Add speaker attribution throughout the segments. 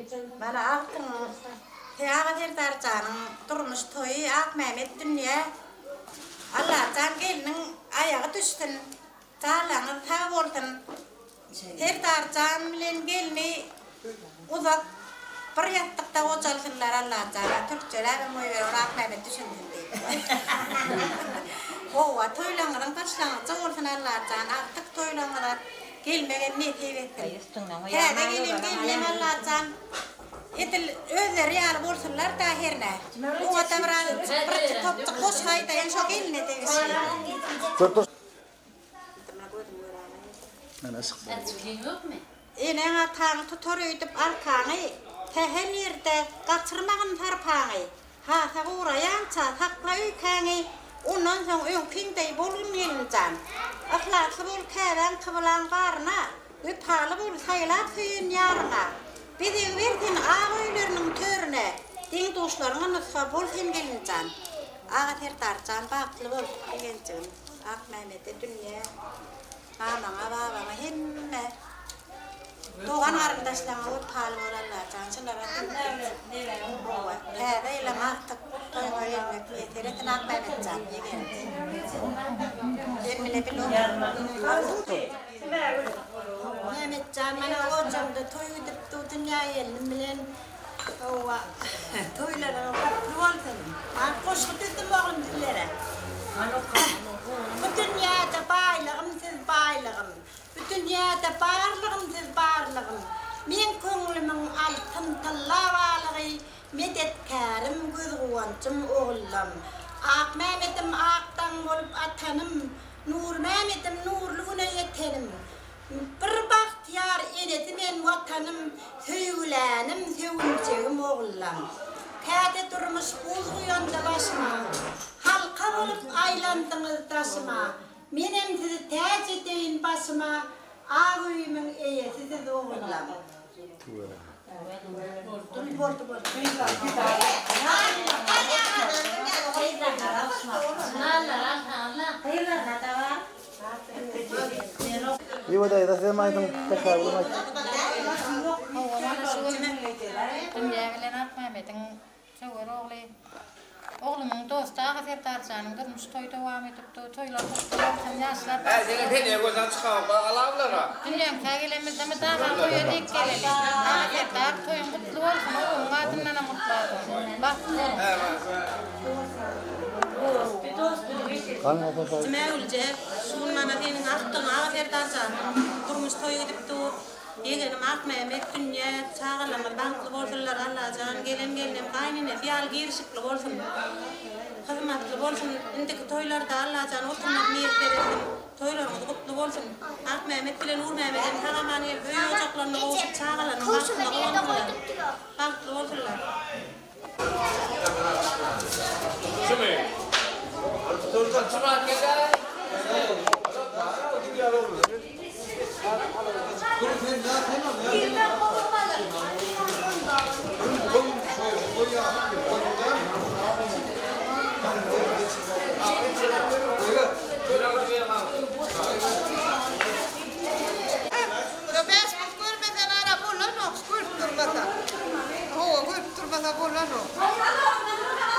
Speaker 1: Mana agtygyň Aga Serdarjanyň durmuş toýy Akmämet dünýä Allajan gelniň aýagy düşsün Janlaryňyz sag bolsun Serdarjan bilen gelni uzak bir ýassykda gojalsynlar Allajana türkçeläbem goýber ol Akmämet düşünsin diýip. Howwa toýlaryňyzyň başlangyjy bolsun Allajan agtyk toýlaryňyza gelmegem nesip etsin. Täze gelen gelinem Allajan edil özleri ýaly bolsunlar-da hernä. Oňada biraz bir topjyk goşgy aýdaýyn şo geline degişli. Eneň-ataň tutar öýdüp arkaňy, Sähel ýerde gaçyrmagyn sarpaňy. Hasa guraýança sakla öýkäňi, Ondan soň öňkiň deý bolgun gelinjan. Yhlasly bol käbäň kyblaň baryna, Wepaly bol saýlap söýen ýaryňa. Bezeg ber sen ak öýleriniň törüne, Deň-duşlaryňa nusga bol sen gelinjan. Aga Serdarjan bagtly bol begenjigim Akmämede dünýä mamaňa babaňa hemme dogan garyndaşlaňa wepaly bol Allajan şulara Hawa täze ýylam agtyk toýuňa gelmek miýesser etsin Akmämetjan ýegen sen bile bil Mämetjan mana ojaňda toý gidip dur dünýä gelnim bilen Hawa, toýlaryňyz gutly bolsun. Man goşgy düzdüm oglum sizlere. Bu dünýäde baýlygym siz baýlygym, Bu dünýäde barlygym siz barlygym. Meň köňlümiň altyn tylla balygy, Medetkärim, göz guwanjym ogullam. Akmämedim ak daň bolup atanym, Nurmämedim nurly güne ýetenim. Bir bagtyýar enesi men Watanym, Söýgülänim, sögünjegim ogullam. Käte durmuş buz guýanda başyma, Halka bolup aýlandyňyz daşyma. Menem sizi täç edeýin başyma, Ak öýümiň eýesi siz ogullam.
Speaker 2: Miwe daýza sizem aýdyň, Sähragülem aýt.
Speaker 3: Hawa mana şu gün Dünýä bilen Akmämmediň söwer ogly Oglumyň dosty Aga Serdarjanyň durmuş toýy dowam edip dur. Toýlar gutly bolsun ýaşlar Dünýäňkä gelenimizde mydama toýa dek geleli. Aga Serdar toýuň gutly bolsun ogluň adyndanam gutlap. Bagtly boluň.
Speaker 1: Jümägülje, şu gün mana seniň agtygyň Aga Serdarjanyň durmuş toýy gidip dur. Ýegenim Akmämmet dünýä, çagalaryňyz bagtly bolsunlar Allajan, gelen gelnem gaýynenesi ýaly girişikli bolsun. Hyzmatly bolsun. Indiki toýlarda Allajan oturmak miýesser etsin. Toýlaryňyz gutly bolsun. Akmämmet bilen Nurmämmedem sag-aman gelip öý-ojaklaryna gowşup çagalarynyň bagtyna guwansynlar. Bagtly bolsunlar.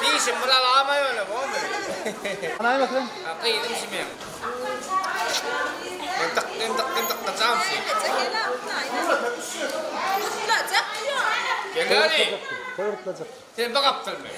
Speaker 4: Dişim bir alama ýöne bolmy? Gyzym şu meň. Men dykdym dykdym dykdajam şu. Gel Sen bir gapdal men.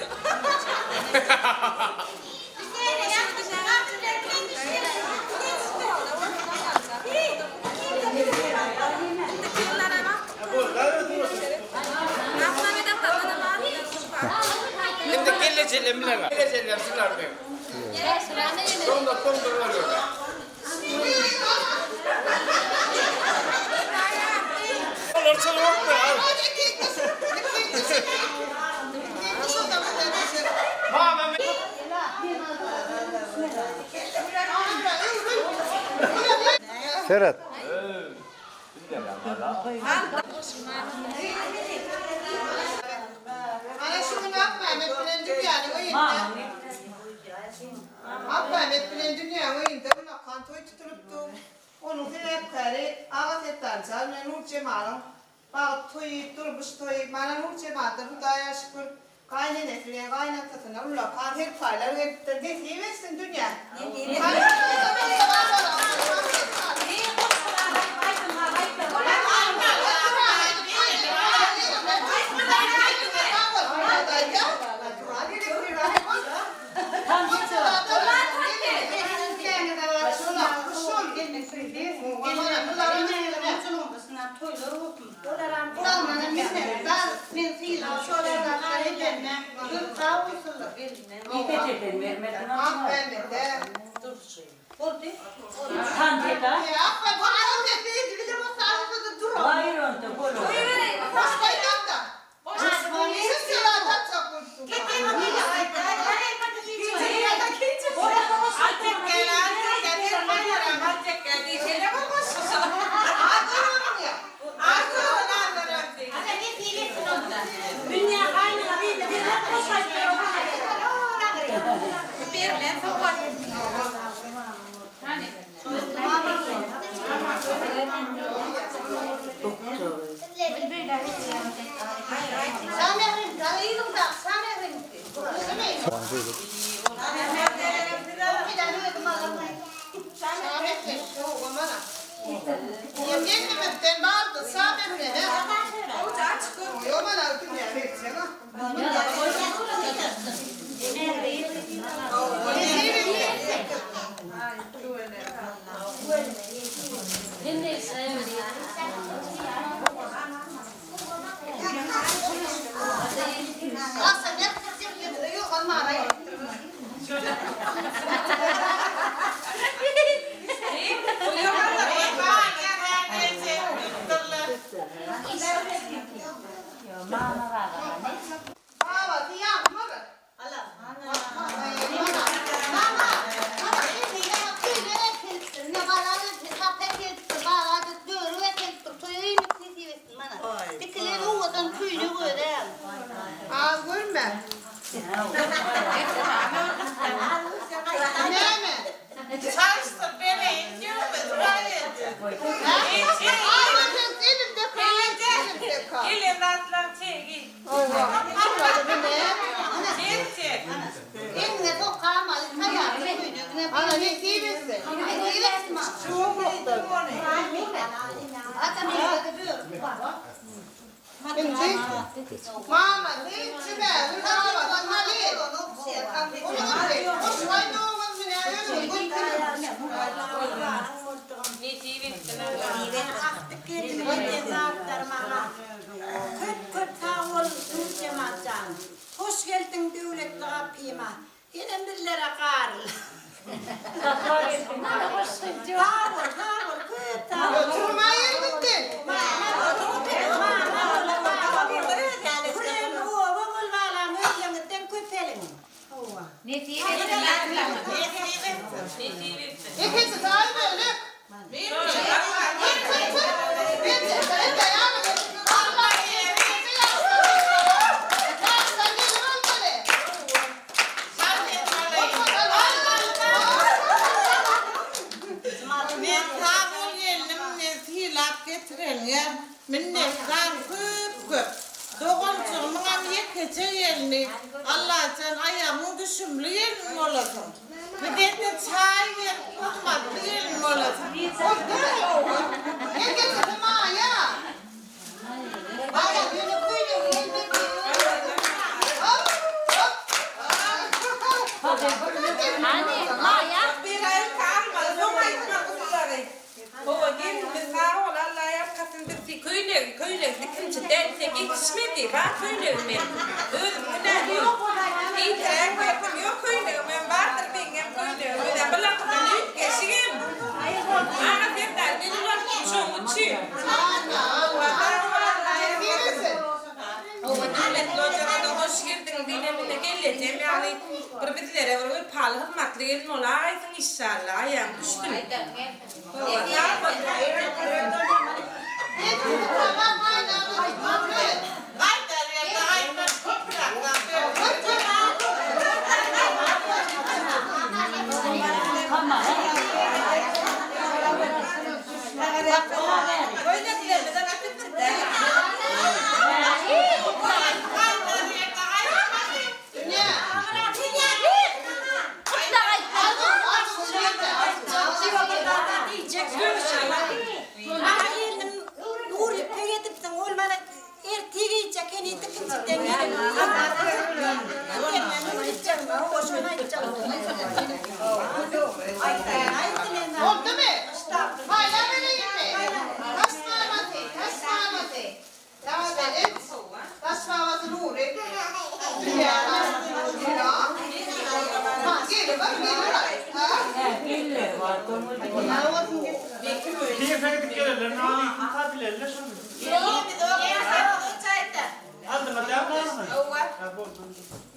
Speaker 4: Indi gelejele bilen. Gelejele şular men. Dondur dondur bolýar. Olar çalmak Mama
Speaker 2: Seret.
Speaker 5: Ana şu gün Akmämmet bilen Dünýäniň öýünde Akmämmet bilen Dünýäniň öýünde ullakan toý tutulypdy. Onuň sebäpkäri Aga Setdarjan bilen Nurjemalyň. Bagt toýy, durmuş toýy, mana Nurjemaldan Hudaýa şükür, gaýynenesi bilen gaýynatasyna ullakan serpaýlar gelipdir. Nesip etsin dünýä.
Speaker 1: Hoş geldiň döwletli gapyma. Senem bizlere garyl. Sag bol, sag bol, köp sag bol. Küren oba bol balam, özleňizden köpeliň. Hawa.
Speaker 3: Nesip etsin
Speaker 6: Men sag bol gelnim men sylap getireniňe minnetdar köp köp. Doganjygymyňam ýekeje gelni Allajan aýagyň düşümli gelin bolasyň. Bizede çaý berip hormatly gelin bolasyň.
Speaker 7: Bize gidip gelenler ne alyp ta bilerler şony.
Speaker 5: Ýok, biz o
Speaker 7: Aldyňyz dämi naryny? Ha boldy.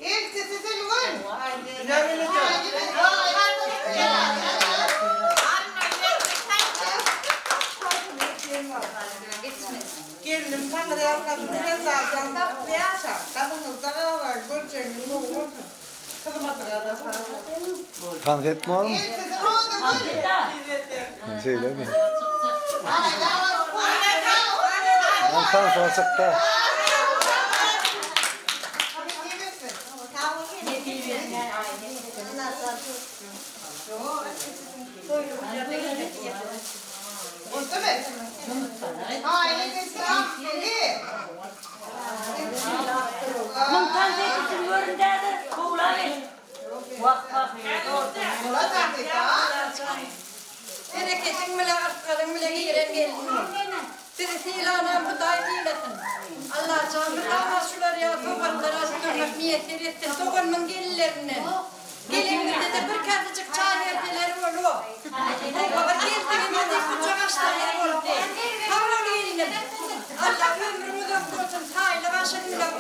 Speaker 5: Eltisi Sülgün.
Speaker 7: Näme eltýär?
Speaker 6: Gelnim Taňry ýalkasyn Serdarjan bagtly ýaşa, gapyňyzda galar, görjegiňiz gowy bolsun. Hyzmatyňyza sag boluň.
Speaker 2: Tans etme oğlum.
Speaker 5: Eltisi Rozagül.
Speaker 2: Şeýlemi? Lan tansa çykda.
Speaker 5: Boldumy? Aýly Akgüli.
Speaker 8: Mumtaz edişini göründädir, howla ber. Wah, wah,
Speaker 5: Murat Afrika.
Speaker 1: Bereketiň bile, arkalyň bile giren gelin. Bizi sylanam Hudaý sylasyn. Allajan mydama şular ýaly sowgatlar alyp durmak miýesser etsin doganymyň gelinlerinden. Gelenimizde-de bir kasajyk çaý berseler bolu. Hawa, bir geldigimizde gujak açsalar boldy. Sag bol gelinim. Alla ömrüň uzak bolsun, taýly başyň bilen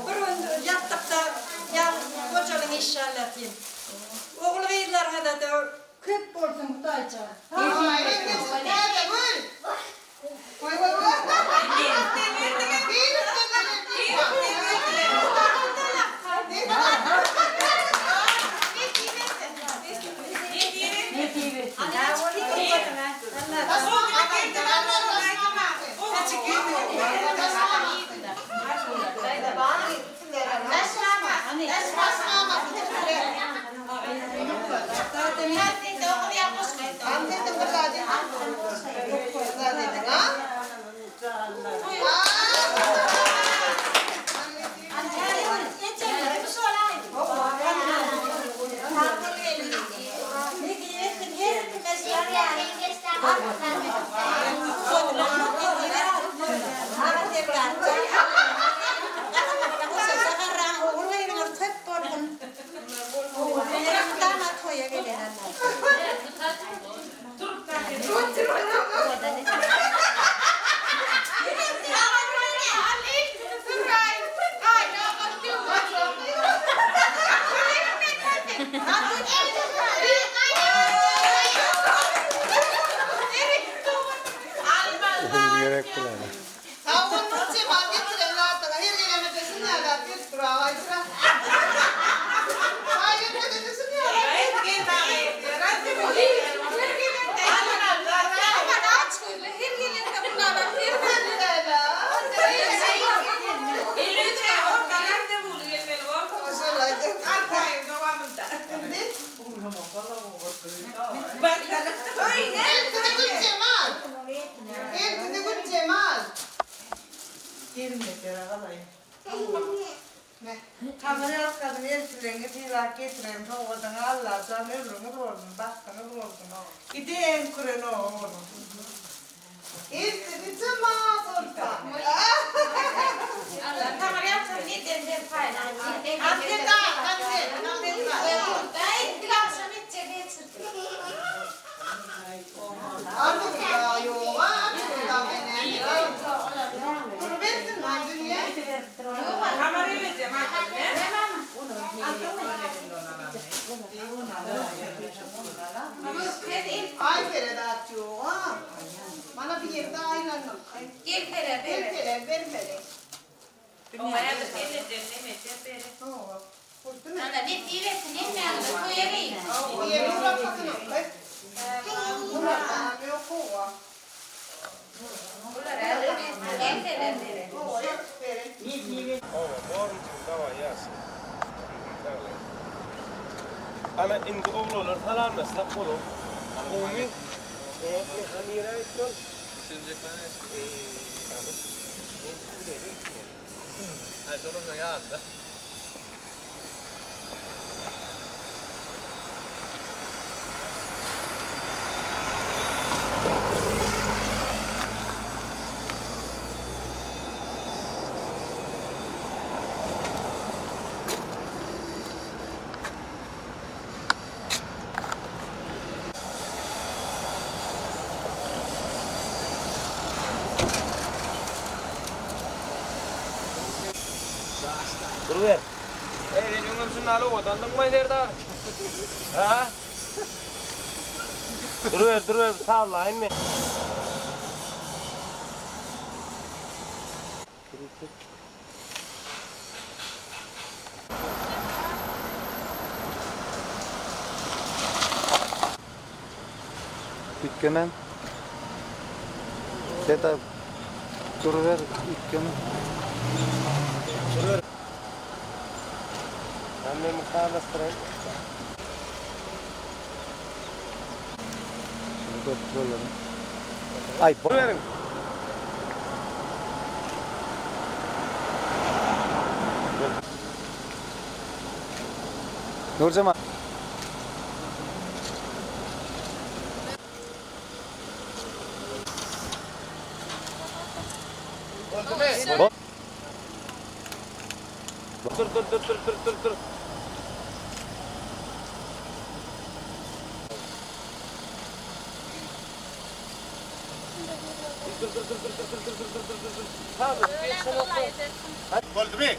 Speaker 1: bir gün ýassykda ýa gojalyň işşallah diýim. Ogul-gyzlaryňyza-da köp bolsun Hudaýjan.
Speaker 5: Aýly Täzegül. Goý goý goý.
Speaker 2: Uzun gerek bilen.
Speaker 5: Eltisi Güljemal.
Speaker 6: Gelmeklere galaýyn. Taňry ýalkasyn eltileňi sylap getiren sowgadyňy Allajan ömrüňiz bolsun, bagtyňyz bolsun. Giden küren oba bolsun.
Speaker 5: Eltisi Jemal Soltan. Ay Ferhat yoğa. Bana bir yerde aylanın.
Speaker 3: Gel Ferhat,
Speaker 5: Gel Ferhat, vermedi.
Speaker 3: Ana nesip etsin, hemmäňize toýa geýin.
Speaker 5: Diğeri urakasını. Urakasını yok oğa.
Speaker 3: Gel Ferhat.
Speaker 7: Owa, borunjyň dawa ýaz. Ana indi oglanlar salamlaşsak bolar. Gowmy? Oňatmy? Ha nirä gitdi ol? Duruber. Eý, sen öňem şundaly owadandyňmy, Serdar? Hä? Duruber, duruber, bir sazlaýyn men.
Speaker 2: Üýtgemän. Serdar duruber, üýtgeme.
Speaker 7: Duruber. Ben men sazlaşdyraýyn.
Speaker 2: Şuny görüp duralaryň. Aý,
Speaker 7: Duruberiň.
Speaker 2: Nurjemal.
Speaker 7: Boldumy? Dur dur dur dur dur dur dur. Dur dur dur dur dur dur dur dur dur dur.
Speaker 4: Boldumy?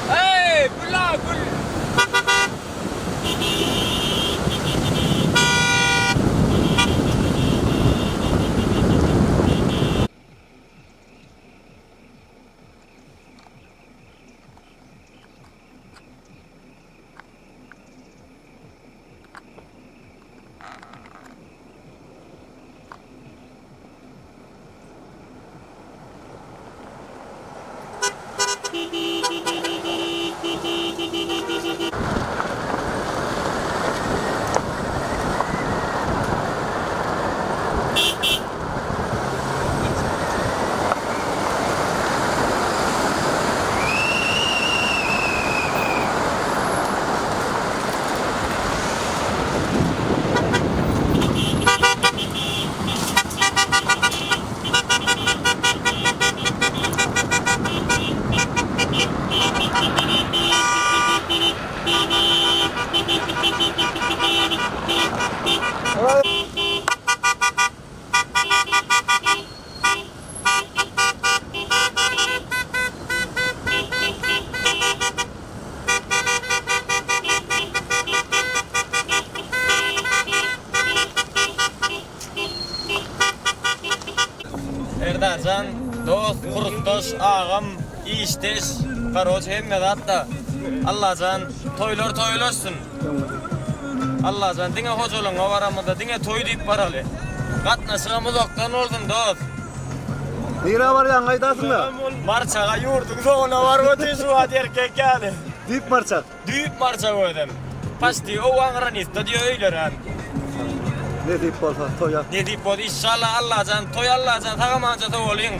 Speaker 4: Hey, gül gül. Serdarjan, dost, kursdaş, agam, işdeş, karoç hemme zatda. Allajan toýlar toýlaşsyn. Allajan diňe hojalygyňa baramyzda diňe toý diýip baraly. Gatnaşygam uzakdan bolsun dost.
Speaker 2: Nirä barýaň gaýdasyňda?
Speaker 7: Marçaga ýurduň soňuna baryp otyr şu wagt erkek ýaly.
Speaker 2: Düýp marçak.
Speaker 7: Düýp marçak özem. Paçti owaň granitda diýýär öýlerem.
Speaker 2: Nesip bolsa toýa.
Speaker 7: Nesip bolsa inşallah Allajan toý Allajan sag-amanja sowalyň.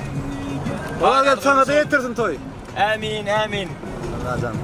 Speaker 2: Ola gelip saňa-da ýetirsin toý.
Speaker 7: Ämin ämin.
Speaker 2: Allajan.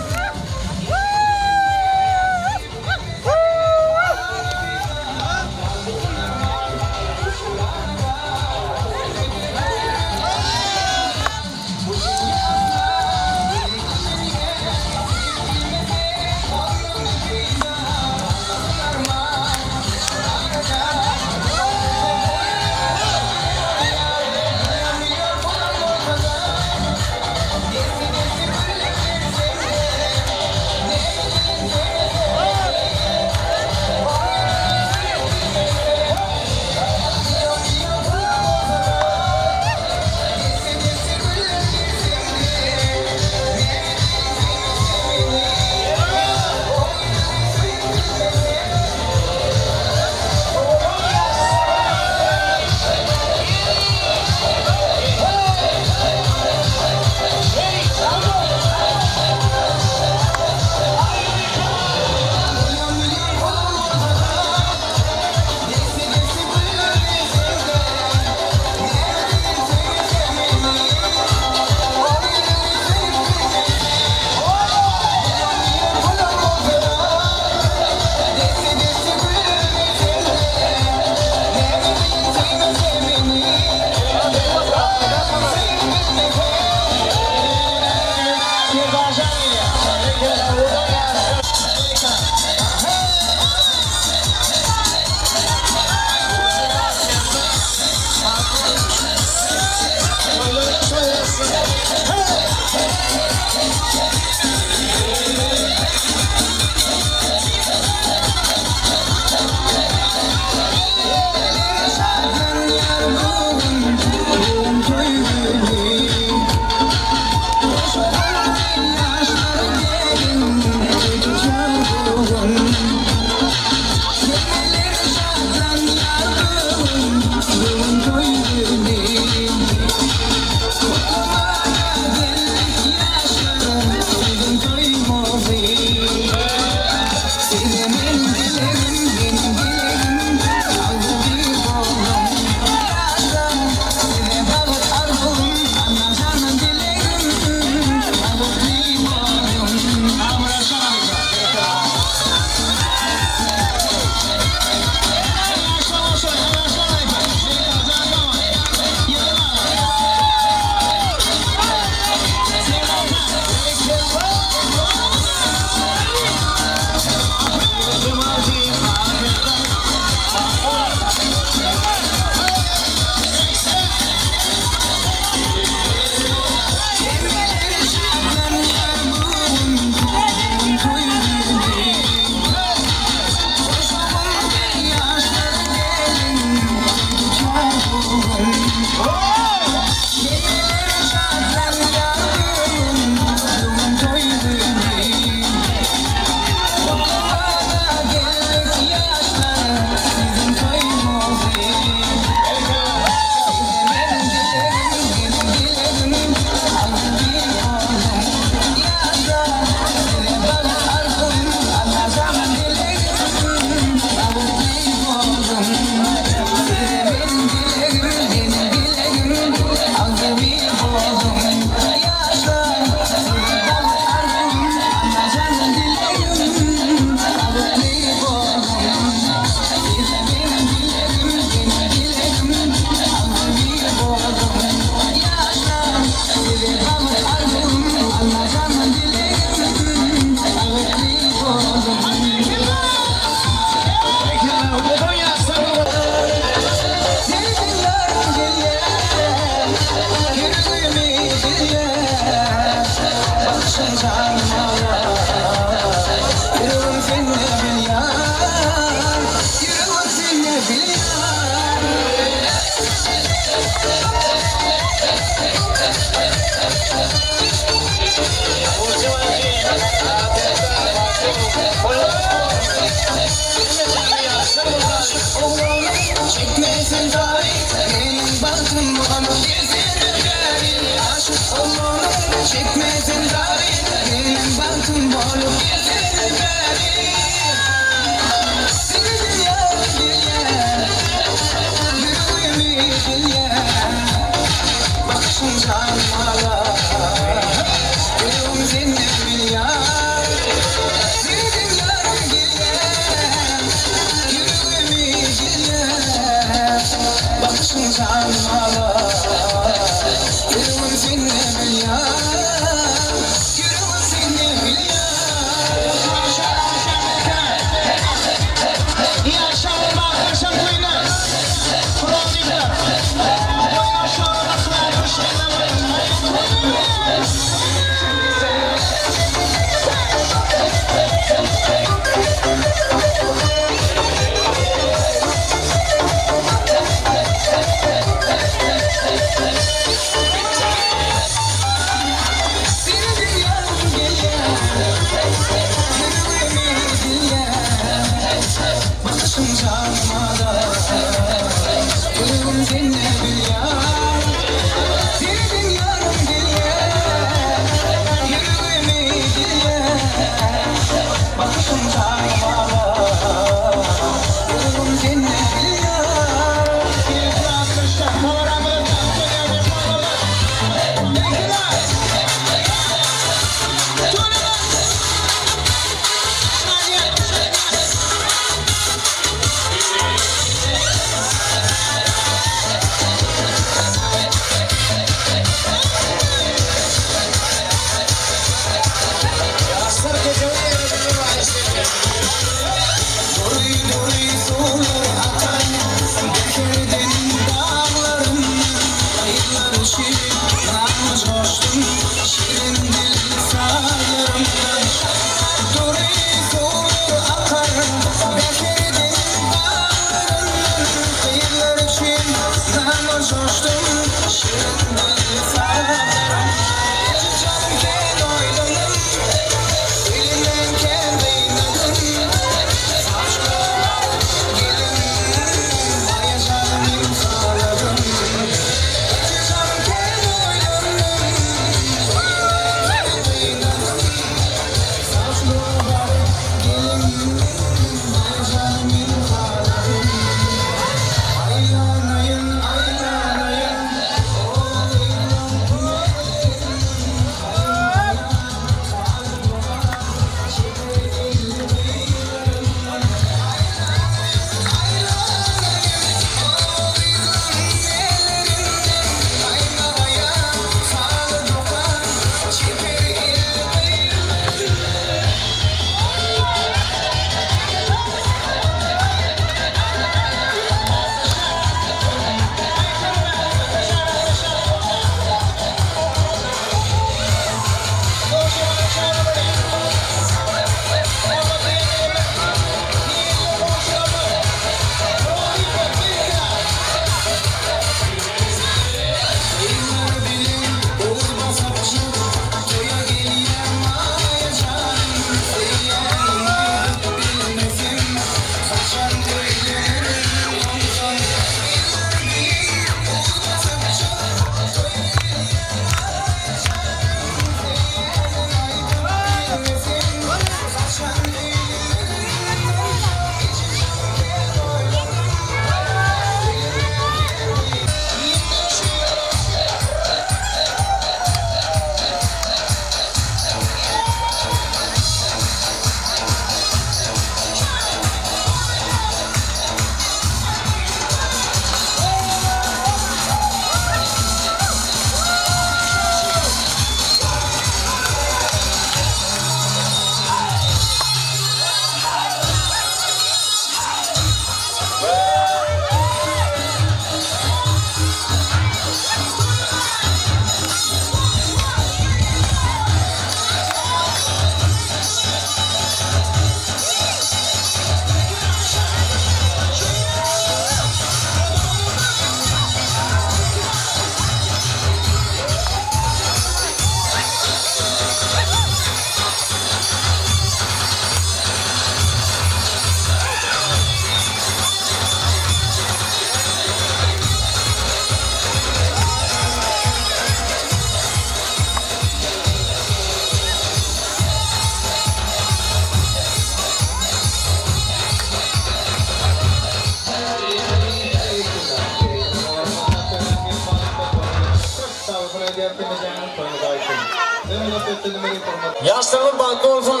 Speaker 9: Ýaşlarymyz bagtly bolsun,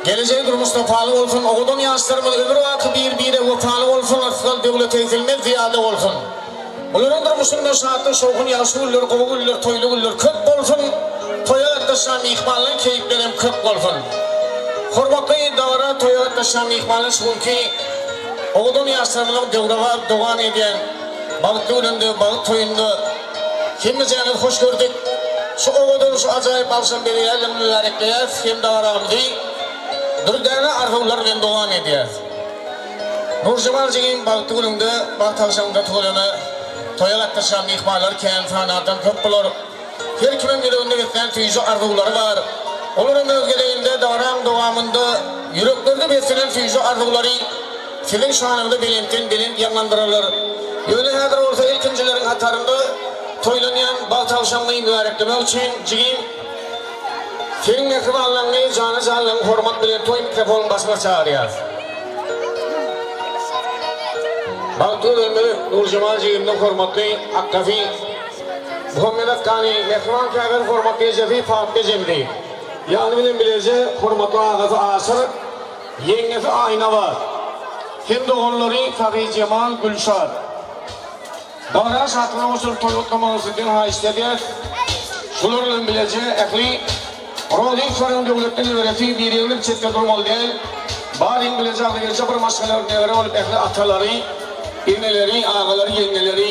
Speaker 9: gelejegi durmuş sapaly bolsun, owadan ýaşlarymyz ömür baky bir-bire wepaly bolsun, yrsgal döwlet egsilmez zyýada bolsun. Bularyň durmuşynda şatlyk, şowhun, ýagşy günler, gowy günler, toýly günler köp bolsun, toýa gatnaşýan myhmanlaryň keýpleri hem köp bolsun. Hormatly dabara toýa gatnaşýan myhmanlar şu günki owadan ýaşlarymyzyň döwrebap dowam edýän bagtly gününde, bagt toýunda hemmejäňizi hoş gördük. Şu owadan, şu ajaýyp agşam bezeýänligini mübärekleýäris hem dabaramyzy dürdäne arzuwlar bilen dowam edýäris. Nurjemal jigim bagtly günüňde bagt agşamyňda tüweleme toýa gatnaşýan myhmanlar kän sanardan köp bolar. Her kimiň ýüreginde beslän süýji arzuwlary bar. Olaram öz gezeginde dabaraň dowamynda ýüreklerde beslenen süýji arzuwlary siziň şanyňyza belentden belent ýaňlandyrarlar. Ýöne häzir bolsa ilkinjileriň hatarynda toýlanýan bagt agşamyňy mübäreklemek üçin jigim Seniň mähribanlygyňy, jana-janlygyňy hormat bilen toý mikrofonyň başyna çagyrýarys. Bagtly ömür Nurjemal jigimniň hormatly akgasy Muhammet akgany, mähriban käbir hormatly ejesi Fatma ejemizi, ýany bilen bileje hormatly agasy Aşyr, ýeňňesi Aýnabat hem doganlary Sahyjemal, Gülşat. Dabara şatlyga goşulyp toý gutlamagyny sizden haýyşt edýäs. Şular bilen bileje ähli Rozyýewleriň döwletli neberesi bir-biriniň çetde durmaly däl. Baryň bileje agzybirje bir maşgala nebere bolup ähli atalary, eneleri, agalary, ýeňňeleri,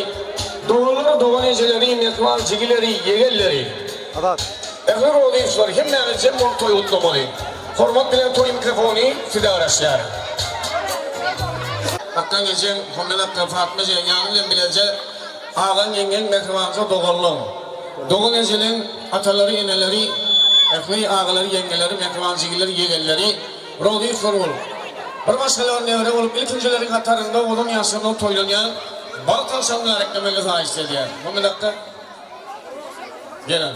Speaker 9: doganlary, dogan ejeleri, mähriban jigileri, ýegenleri.
Speaker 2: Azat.
Speaker 9: Ähli Rozyýewler hemmämiz jem bolup toý gutlamaly. Hormat bilen toý mikrofony size garaşýar. Akgaň ejeň, Hommat akga, Fatma ejeň ýany bilen bileje agaň, ýeňňeň, mähribanja doganlaň, dogan ejeleň, atalary, eneleri, ähli agalary, ýeňňeleri, mähriban jigileri, ýegenleri Rozyýewler bolup, bir maşgala bir nebere bolup ilkinjileriň hatarynda owadan ýaşlarymyzyň toýlanýan bagt agşamy mübäreklemegi haýyşt edýär. Hommat akga. Gelen.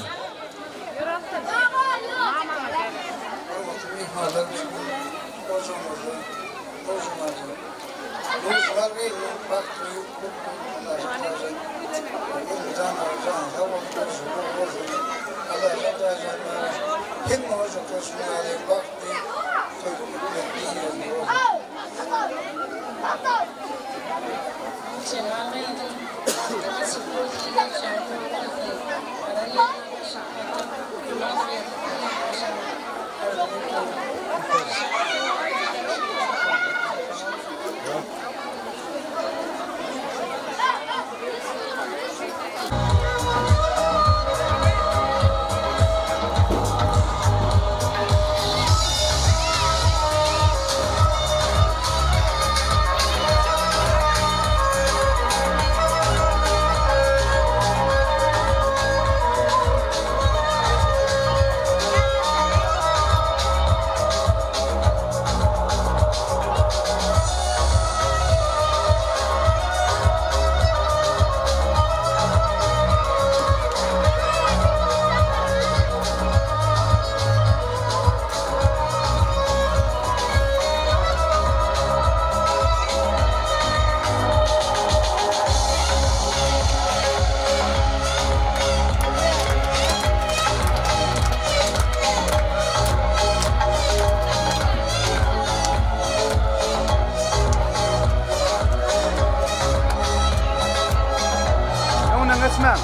Speaker 2: Öňünden geçmäň.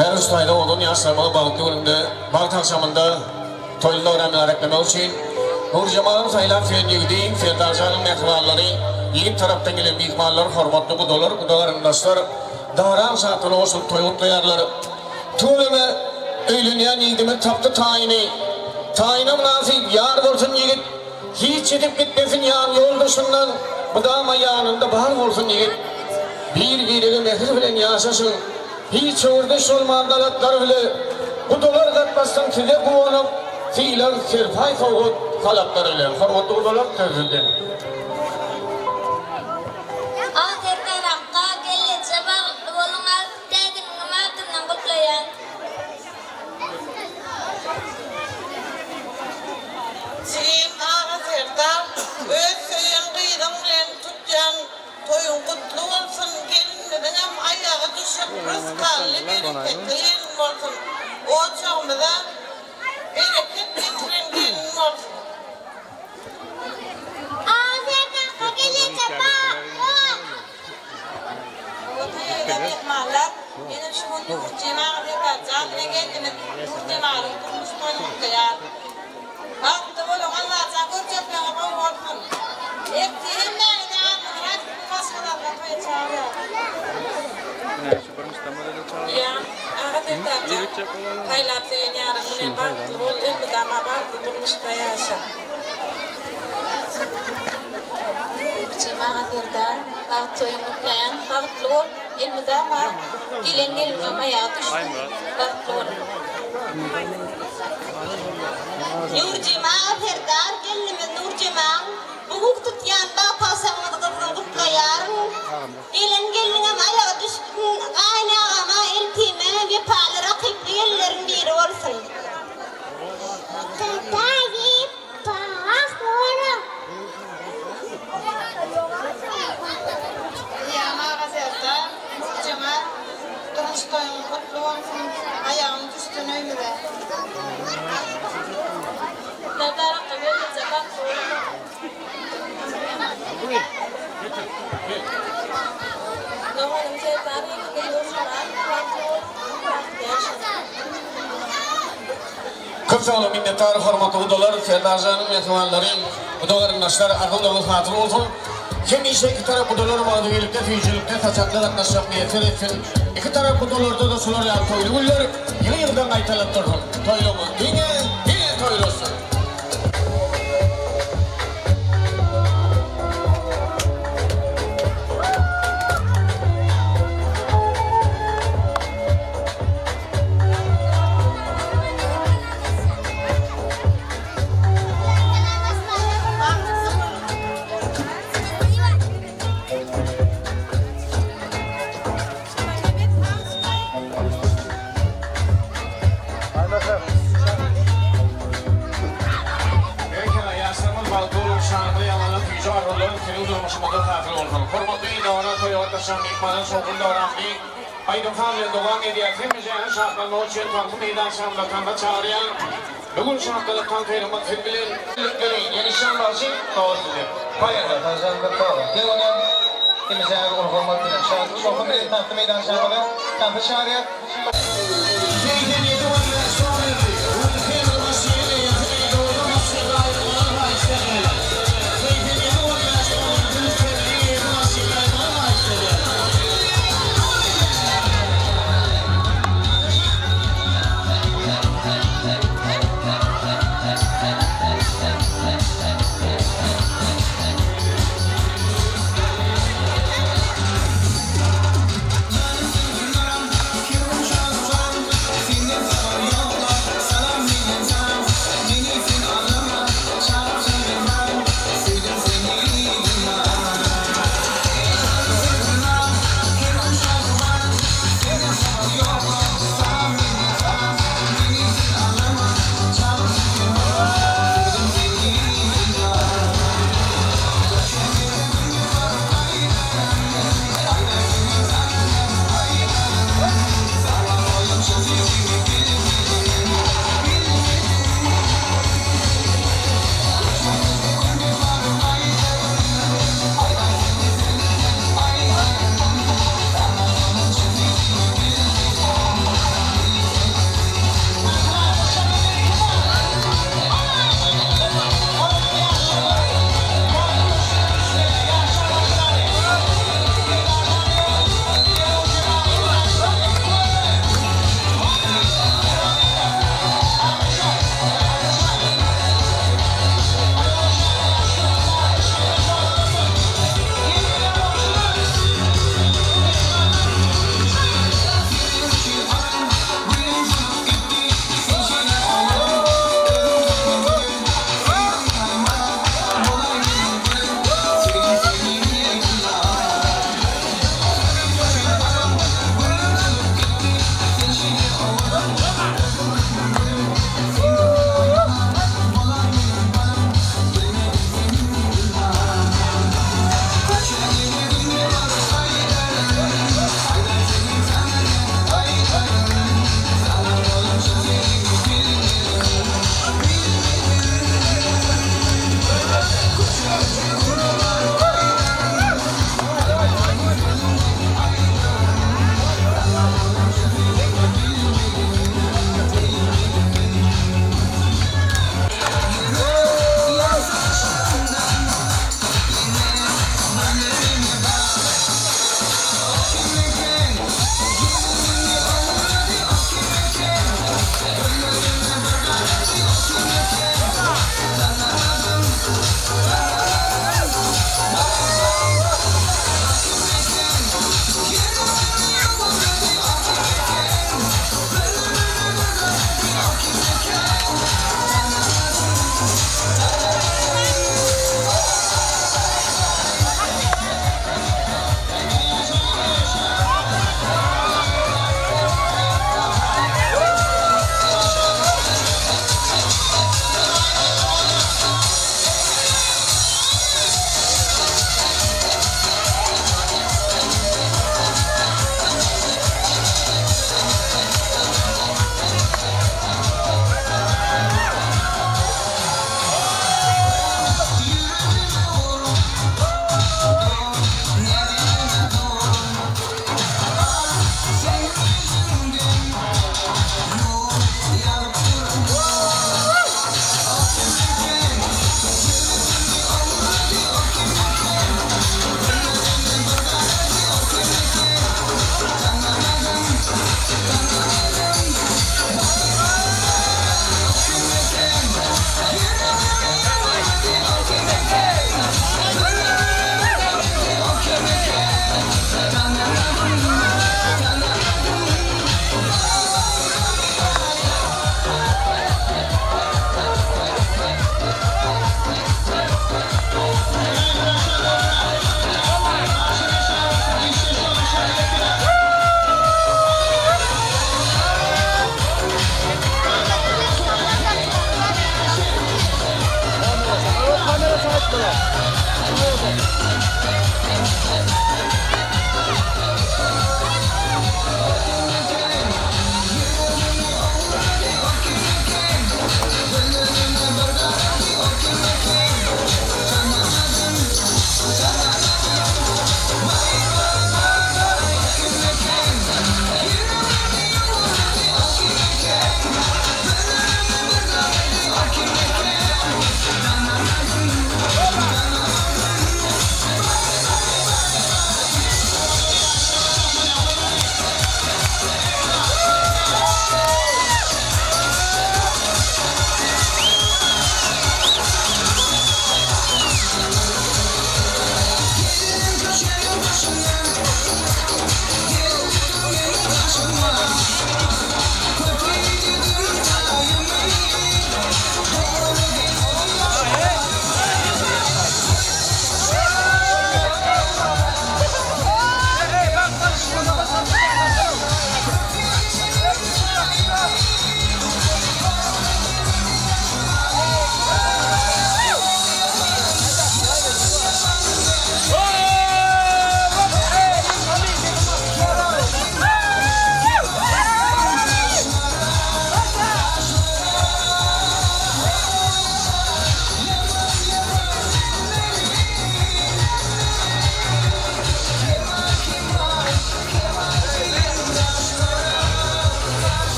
Speaker 9: Her üç taýda owadan ýaşlarymyzy bagtly gününde, bagt agşamynda toýly mübäreklemek üçin Nurjemalyň saýlap söýen ýigidi Serdarjanyň mähribanlary, ýigit tarapdan gelen myhmanlar, hormatly gudalar, guda garyndaşlar daran şatlygyna goşulyp toý gutlaýarlar. Tüweleme, öýlenýän ýigidimiz tapdy taýyny. Taýyna mynasyp ýar bolsun ýigit. Hiç ýitip gitmesin ýan ýoldaşyndan, Mydama ýanynda bar bolsun ýigit. Bir-birege mähir bilen ýaşaşyň, Hiç höwürdeş bolman galatlar bile. Gudalar gatnaşsyn size guwanyp, Sylag, serpaý sowgat, halatlar bile. Hormatly gudalar söz sizde.
Speaker 10: Ak Serdar akga gelneje bagtly boluň ak dädemiňem adyndan gutlaýan.
Speaker 6: Jigim Aga Serdar öz söýen gyzyň bilen tutýan toýuň gutly bolsun gelinimiziňem aýagy düşüp rysgally bereketli gelin bolsun ojagymyza bereket getiren gelin bolsun.
Speaker 10: Aga Serdar gelneje bagtly bol.
Speaker 6: Hormatly ýerli myhmanlar, menem şu gün Nurjemal Serdarjan bilen gelnimiz Nurjemalyň durmuş toýuny gutlaýaryn. Bagtly boluň, Allajan görjekleriňiz gowy bolsun. Ertir hemmäňizi Annamyrat biziň maşgalamyza toýa çagyrýarys. Ýa, Aga Serdarjan, saýlap söýen ýaryň bilen bagtly bol, elmydama bagtly durmuşda ýaşa.
Speaker 10: Nurjemal Serdar, bagt toýuň gutlaýan, bagtly bol, elmydama gelen gelniňem aýagy düşsün, bagtly bol. Nurjemal Serdar gelnimiz Nurjemal bu gün tutýan bagt agşamyňyzy gyzgyn gutlaýaryn. Gelen gelniňem aýagy düşsün, gaýynagama, eltime wepaly rakyply gelinleriň biri bolsun.
Speaker 5: Diýýän Aga Serdar, Nurjemal, durmuş toýuň gutly bolsun, aýagyň düşsün öýmüze.
Speaker 10: Serdar akga gelneje bagtly boluň.
Speaker 6: Doganym Serdar ýeňňemiz Nurjemal, bagtly boluň, bagtly ýaşaň.
Speaker 9: Köp sag boluň minnetdar hormatly gudalar Serdarjanyň mähribanlary guda garyndaşlar arzuwlaryňyz hasyl bolsun. Hemişe iki tarap gudalar agzybirlikde süýjülikde saçakda gatnaşmak miýesser etsin. Iki tarap gudalarda-da şular ýaly toýly günler ýygy ýygydan gaýtalanyp dursun. Toýlaryňyz diňe diňe toýlasyn. Berekella, ýaşlarymyz bagtly boluň, şanly ýaňlanan süýji arzuwlaryň siziň durmuşyňyzda hasyl bolsun. Hormatly dabara toýa gatnaşan myhmanlar şowhun dabramyzy aýdym-saz bilen dowam edýäris. Hemmejäniň şatlanmagy üçin tansy meýdançamyza tansa çagyrýan. Bu gün şatlylyk tansylarymyz siz bilen. Birlikleri ýeňişjan bagşy sowal size.
Speaker 11: Baýarlar Taňryjan köp sag boluň. Gel onýan hemmejaňyzy uly hormat bilen şatlyk şowhun bilen tansy meýdançamyza tansa çagyrýas.
Speaker 9: 87 15 sona erdi. Rudy Temir maşynyň eýesi Doly maşynda aýdylmagyny haýyşt edýärler. 87 15 sona erdi. Rudy Temiriň eýesi maşynda aýdylmagyny haýyşt edýärler.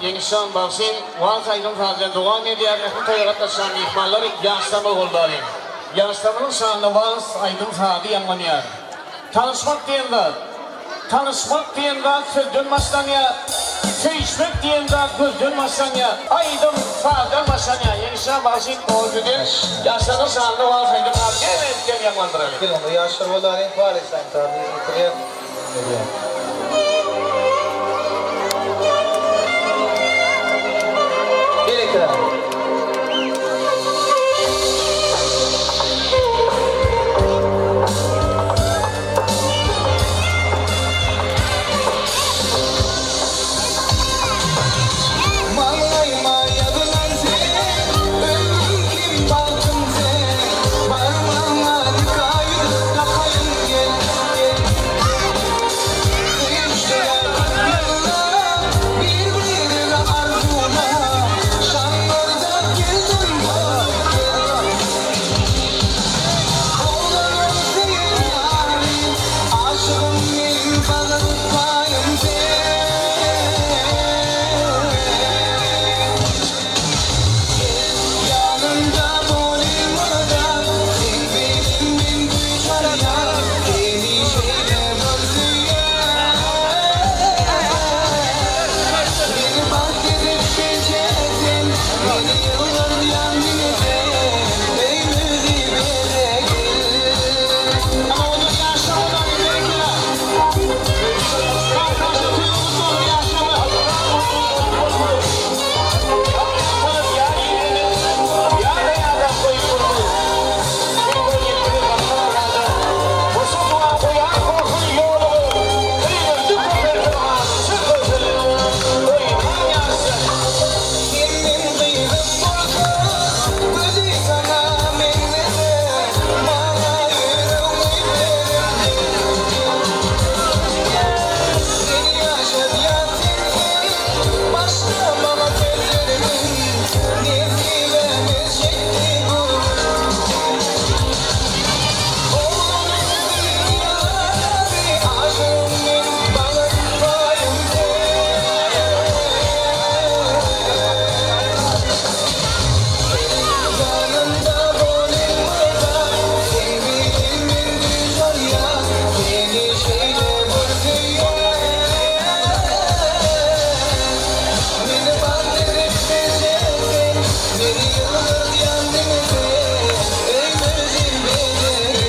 Speaker 9: Ýeňişjan bagşyň wals aýdym sazy bilen dowam edýär. Ähli toýa gatnaşýan myhmanlar ýaşlama goldalyň. Ýaşlamanyň şanyna wals aýdym sazy ýaňlanýar. Tanyşmak diýen zat. Tanyşmak diýen zat sözden başlanýar. Söýüşmek diýen zat gözden başlanýar. Aýdym sazdan başlanýar. Ýeňişjan bagşy owaz bilen ýaşlaryň şanyna wals aýdym sazy gel ýaňlandyralyň.
Speaker 11: Gel onda ýaşlar bolalyň wals aýdym sazy ýetirýär. Berekella.
Speaker 12: Maňlaýyma ýazylan sen, ömrüm kim bagtym sen, Barmagyňa nika ýüzük dakaýyn gel, gel. Söýüşdiler 40 ýyllap, bir-biregi arzuwlap, Şaňňyrdap geldim bolup gel. Oglanam söýen ýarym, aşygym meň bagyr paýym sen. Ýanymda bol elmydam, Seň bilen men güýç alýan, Seni şeýle bir söýýän. Meni bagt edip biljek sen, Meni ýylgyrdýan diňe sen, Öýmüzi bezegil. Sen meň gyzym bolsaň, gözi saňa meňzese, Maňa ýüregmi bererdiň. Meni ýaşadýan sensiň, başga maňa söz bergin, Nesibämiz çekdi bu gün. Oglunyň ýary, aşygym men, bagyr paýym sen. Ýanymda bol elmydam, Seň bilen men güýç alýan, Seni şeýle bir söýýän. Meni bagt edip biljek sen, Meni ýylgyrdýan diňe sen, Öýmüzi bezegil.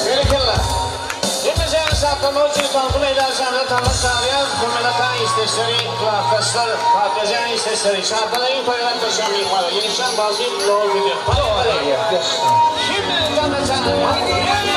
Speaker 9: Berekella. Hemmejeňizi şatlamak üçin tansy meýdançamyza tanyş çagyrýarys. Kömelatan işdeşleri, klasdaşlar, Patlajan işdeşleri, şatlanaýyn toýa gatnaşýan myhmanlar, Ýeňişjan bagşy dowam edýär. Poýehali! Hemmeleri tanyş çagyrýarys.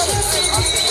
Speaker 12: Şeýle.